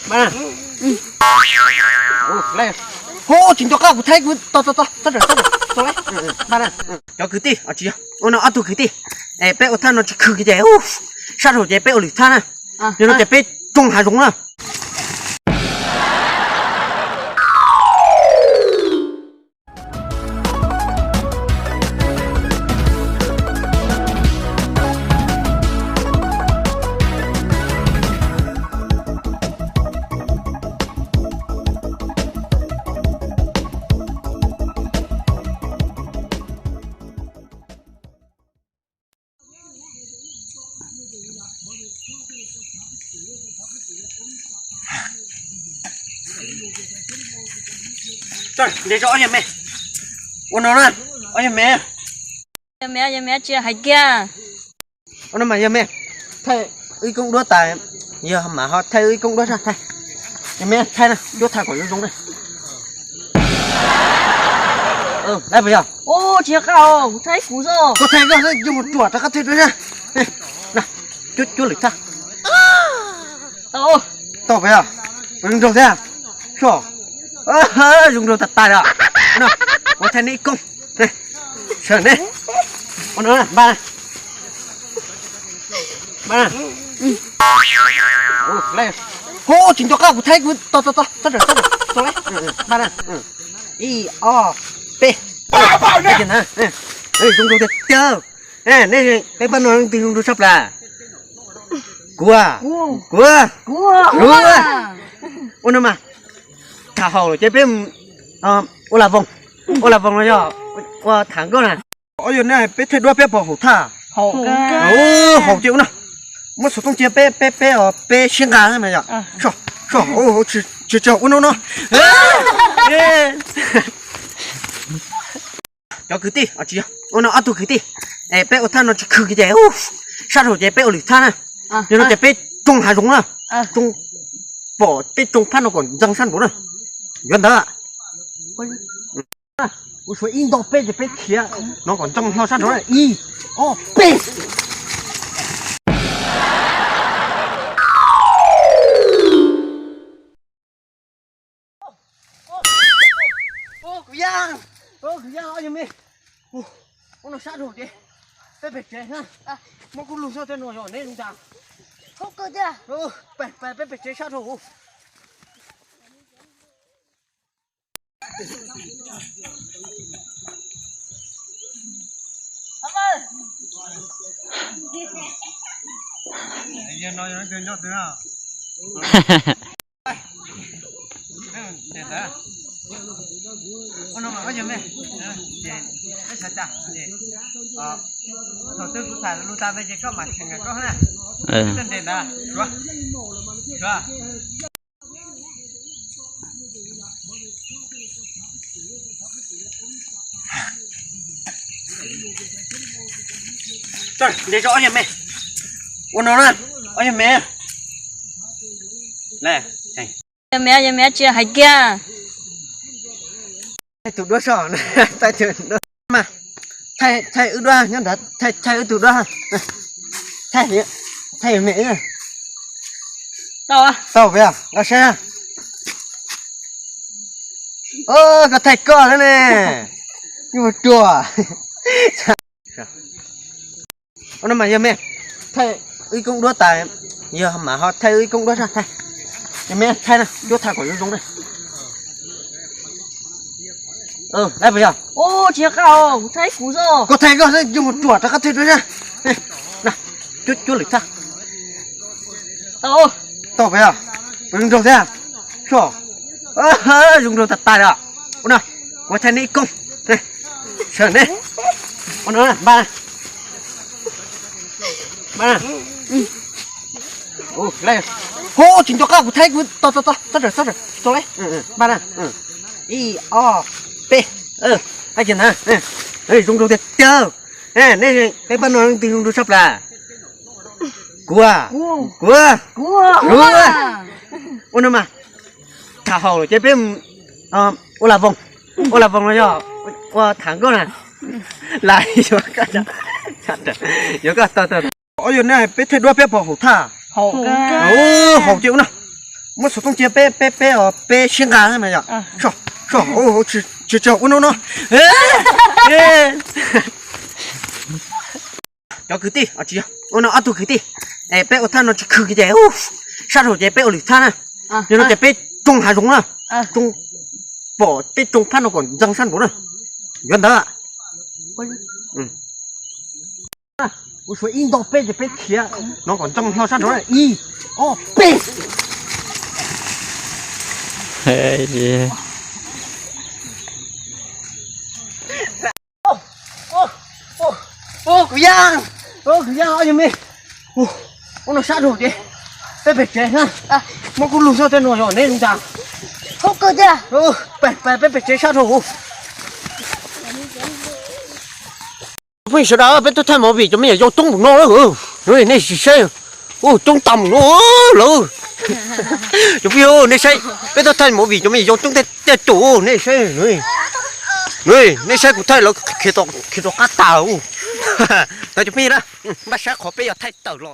Hu, tsis nco qab kuv thaij kuv, to to to, txhob txhob txhob txhob, npaj na. Cov kwv tij, ua no ob tug kwv tij, es peb ua thaj no tsis khw kiag ces sab dhau ces peb ua lwm thaj na. Yog no ces peb tsoo hav zoov na. Ntes zog ob yawg me, ua no na, ob yawg me. Yawg me, yawg me tsis hais kiag. Ua no mas yawg me, thaij wb ib koob duab tas, yawg mam ho thaij wb ib koob duab zog thaij. Yawg me thaij na, cuab thaij kom zoo zoo na. Lab puas yog? Tsis yog qab, kuv thaij kuv xwb. Kuv thaij koj xwb, yus mus ruam rov qab thaij duab zog. Cuab, cuab lwm thaj. Tau puas yog? Zoo nraug thiab. Zoo nraug tas tas li. Kuv thaij neb ib koob. Sawv ne. Npaj na. Npaj na. Hu, tsis nco qab kuv thaij kuv, to to to, txhob txhob txhob, npaj na. Ib ob peb. Zoo nraug tiag tiag. Nej peb pab no leej twg zoo nraug tshaj plaws? Kuv, kuv, kuv. Ua no mas, tham haum lawm ces peb ua las voos, ua las voos no yog ua tham nkauj na. Ob yawg ne, peb thaij duab peb puas haum thaj? Haum ces ua no, muab xov tooj cia peb, peb, peb, peb sib nqa mas yog. Tsis tsaug ua no no. Cov kwv tij, ua no ob tug kwv tij, es peb ua thaj no tsis khw kiag ces sab dhau ces peb ua lwm thaj na. Yog no ces peb tsoo hav zoov na, tsoo, pom peb tsoo phab no kom ntxeeg sab nraud na. Yuav ntawd. Kuv suav ib nto peb ces peb khiav no kom ntxeeg hlo sab nraud na. Ib ob peb. Kuv yaj, kuv yaj, ob yawg me, ua no sab dhau ces peb pem tsev na. Muab kuv lug xwb, tej no yog neb zoo tas. Peb pem tsev sab dhau. Thaum twg kuv tham lus tas peb ces koj mam kheev koj na. Ntes ntawd, suav, suav. Ntes zog ob yawg me, ua no na, ob yawg me. Yawg me, yawg me tsis hais kiag. Thaij tus duab soj, thaij tus duab mas, thaij, thaij wb duab nyob ntawd, thaij, thaij wb tus duab, thaij, thaij me wb. Tau puas yog? Los saib. Koj thaij koj xwb ne, nyuj ruam. Ua no mas yawg me, thaij wb ib koob duab tas, yawg mam ho thaij wb ib koob duab zog thaij. Yawg me thaij na, cuab thaij kom zoo zoo na. Lab puas yog? Tsis yog qab, kuv thaij kuv xwb. Kuv thaij koj xwb, yus mus ruam rov qab thaij duab zog. Cuab, cuab lwm thaj. Tau puas yog? Zoo nraug thiab. Zoo nraug tas tas li. Ua no, kuv thaij neb ib koob. Sawv ne. Ua no, npaj na. Npaj na. Hu, tsis nco qab kuv thaij kuv, to to to, txhob txhob txhob, npaj na. Ib ob peb. Zoo nraug tiag tiag. Nej peb pab no leej twg zoo nraug tshaj plaws? Kuv, kuv, kuv. Ua no mas, tham haum lawm ces peb ua las voos, ua las voos no yog ua tham nkauj na. Las yuav koj, yuav koj tau tau. Ob yawg ne, peb thaij duab peb puas haum thaj? Haum ces ua no, Muab xov tooj cia peb peb peb os, peb sib nqa mas yom. Tsis tsis ua no no. Cov kwv tij, ua no ob tug kwv tij, es peb ua thaj no tsis khw kiag ces sab dhau ces peb ua lwm thaj na. Yog no ces peb tsoo hav zoov na, tsoo, pom peb tsoo phab no kom ntxeev sab nraud na. Yuav ntawd. Kuv suav ib nto peb ces peb khiav no kom ntxeev hlo sab nraud na. Ib, ob, peb. Kuv yaj, kuv yaj, ob yog me, ua no sab dhau ces peb pem tsev na. Muab kuv lug xwb tej no yog neb zoo tas. Peb pem tsev sab dhau. Phooj ywg sawv daws, peb tuaj thaij movie cov me nyuam yaus coob npaum no lawm. Nej sim saib, coob tas npaum no lawm. Cov phooj ywg, nej saib, peb tuaj thaij movie cov me nyuam yaus coob tiag tiag tiag, nej saib. Nej saib kuv thaij lawv khiav rov qab tas. Cov phooj ywg na, npaj saib qhov peb yuav thaij tawm los.